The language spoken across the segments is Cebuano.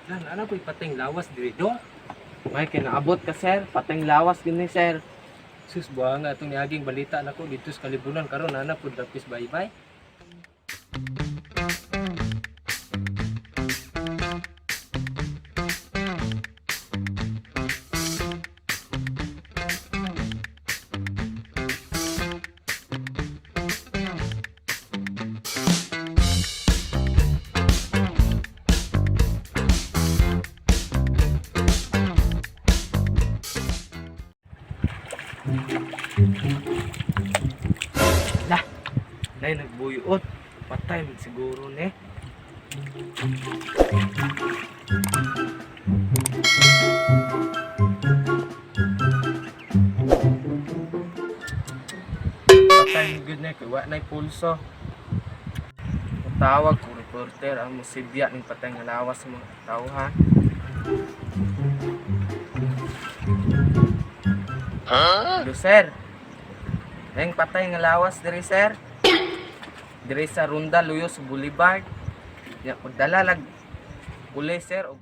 Lan, ana ko'y pateng lawas diri dong. May kinaabot ka, sir, pateng lawas gini, sir. Sus, buha nga atong niaging balita nako dito sa kalibunan karon ana pud lapis bye-bye. Lah, nay nagbuyot. Patay man siguro ni. Patay man gud ni kay wa nay pulso. Tawag ko reporter ang musibya ning patay nga lawas sa mga tawhan. Huh? Hello, sir. Nang patay nga lawas diri, sir. Diri sa Runda Luyos Boulevard. Ya pagdala lag uli, sir, og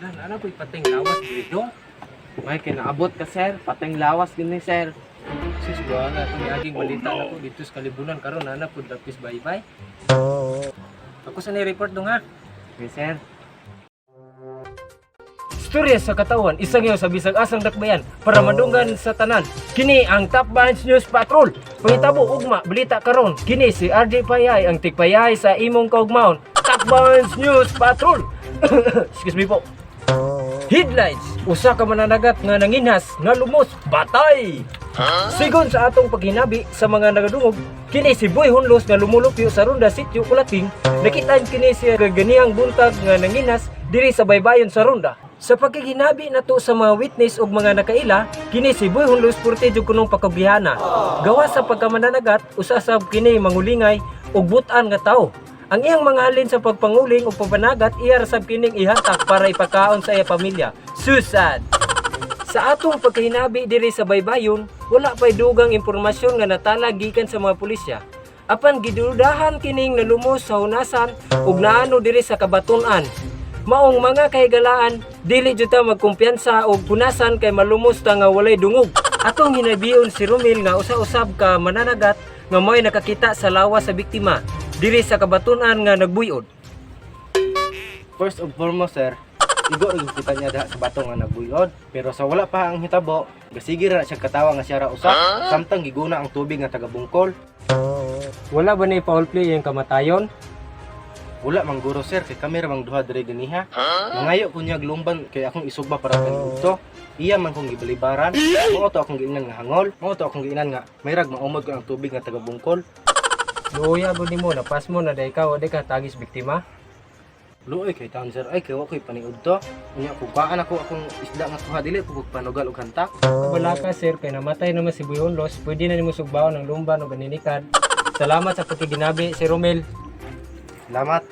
Lan, ana ko'y pateng lawas diri dong. May kinaabot ka, sir, pateng lawas gini, sir. Sus, buha nga atong niaging balita nako dito sa kalibunan karon ana pud lapis bye-bye. Ako sa ni report dong ha. Okay, sir. Istorya sa katawan, isang sa bisag asang dakbayan para madunggan sa tanan. Kini ang Top Bands News Patrol. Pangitabo ugma balita karon. Kini si RJ Payay ang tigpayay sa imong kaugmaon. Top Bands News Patrol. Excuse me po. Headlines: Usa ka mananagat nga nanginhas nga lumos batay. Sigon sa atong paghinabi sa mga nagadungog, kini si Boy Hunlos nga lumulupyo sa Ronda Sitio Kulating, nakitaan kini siya kaganihang buntag nga nanginhas diri sa baybayon sa Ronda. Sa pagkiginabi nato sa mga witness ug mga nakaila, kini si Boy Hunlos purte jud kunong pakugihana. Gawa sa pagkamananagat, usa sab kini mangulingay ug butan nga tawo. Ang iyang mga halin sa pagpanguling o pabanagat, iya ra sab kining ihantak para ipakaon sa iya pamilya. Susad! Sa atong pagkahinabi diri sa baybayon, wala pa'y dugang impormasyon nga natala gikan sa mga pulisya. Apan gidudahan kining nalumos sa hunasan ug naano diri sa kabatun-an. Maong mga kahigalaan, dili jud ta magkumpiyansa og hunasan kay malumos ta nga walay dungog. Atong hinabion si Romel nga usa-usab ka mananagat nga mo'y nakakita sa lawas sa biktima diri sa kabatun-an nga nagbuyod. First of foremost, sir, igo ra gyud kita niya diha sa bato nga nagbuyod. Pero sa wala pa ang hitabo, gasige ra na siya katawa nga siya ra usa, samtang giguna ang tubig nga taga bungkol. Wala ba ni foul play yung kamatayon? Wala man guro, sir, kay kami ra mang duha diri ganiha. Mangayo ko niya glumban kay akong isugba para kaniudto. Iya man kong gibalibaran. Mao to akong giinan nga hangol, mao to akong giinan nga mayrag maumod ko ang tubig nga taga bungkol. Luya gud nimo, napas mo na day ka, wa day ka tagis biktima. Luoy kay taon, sir, ay kay wa ko'y paniudto. Unya kung kaan ako akong isda nga kuha dili ko panugal og hantak. Wala ka, sir, kay namatay naman si Buyon Los, pwede na nimo sugbaon ang lumban o ganinikad. Salamat sa pagkiginabi, si Romel. Salamat.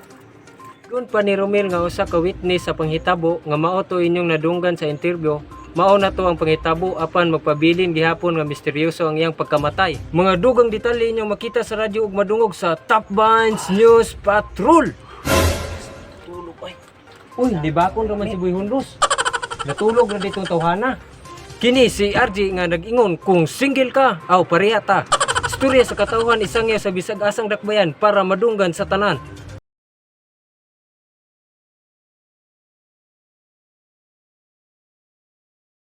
Gun pa ni Romel nga usa ka witness sa panghitabo nga mao to inyong nadunggan sa interview, mao na to ang panghitabo apan magpabilin gihapon nga misteryoso ang iyang pagkamatay. Mga dugang detalye inyong makita sa radyo ug madungog sa Top Bands News Patrol. Tulog ay. Uy, di bakon raman si Boy Hundos. Natulog na ditong tawhana. Kini si RJ nga nag-ingon kung single ka, aw pareha ta. Istorya sa katawhan isang sa bisag asang dakbayan para madunggan sa tanan.